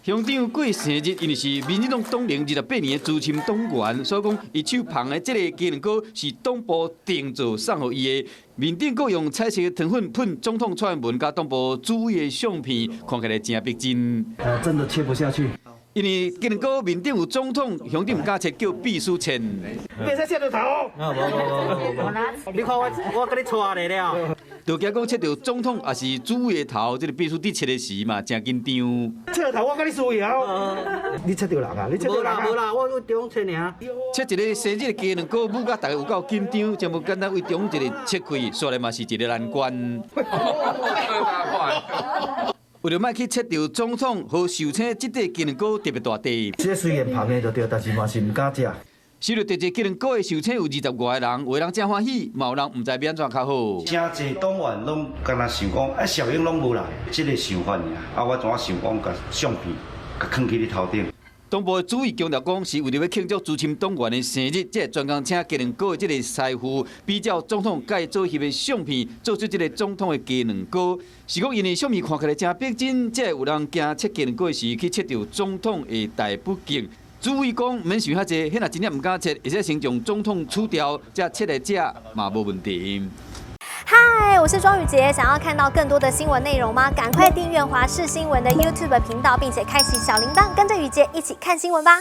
鄉長過生日，因為是民進黨黨齡28年的資深黨員，所以講伊手捧的這個雞卵糕是黨部訂做送予伊的。面頂閣用彩色的糖粉噴總統蔡英文佮黨部主委的相片，看起來誠逼真。真的切不下去。因為雞卵糕面頂有總統，鄉長毋敢切，叫秘書切。袂使切著頭。啊，無無無無。你看我，我共你掣咧了。就驚講切著總統抑是主委的頭，這個秘書佇切的時嘛，誠緊張。切著頭我共你輸贏。你切著人啊？你切著人啊？無啦，我中切爾。切一个生日的雞卵糕，舞甲大家有夠緊張，真無簡單，為中一个切開，煞來嘛是一个難關。為著莫去切著總統和壽星，這塊雞卵糕特別大塊。這雖然捧的就對，但是嘛是毋敢食。收著特製雞卵糕的壽星有20外个人，有的人誠歡喜，嘛有人毋知欲按怎較好。誠濟黨員攏敢若想講，啊，小英攏無來，這个想法爾。啊，我怎啊想講，共相片共囥佇你頭頂。黨部主委強調講，是為著欲慶祝資深黨員的生日，這專工請雞卵糕的這个師傅，比照總統共伊做翕的相片，做出這个總統的雞卵糕。是講因為相片看起來誠逼真，才會有人驚切雞卵糕的時去切著總統會大不敬。主委講毋免想遐濟，彼若真正毋敢切，會使先將總統除掉，才切來食嘛無問題。嗨，我是莊宇傑，想要看到更多的新聞內容嗎？趕快訂閱華視新聞的 YouTube 頻道，並且開啟小鈴鐺，跟着宇傑一起看新聞吧。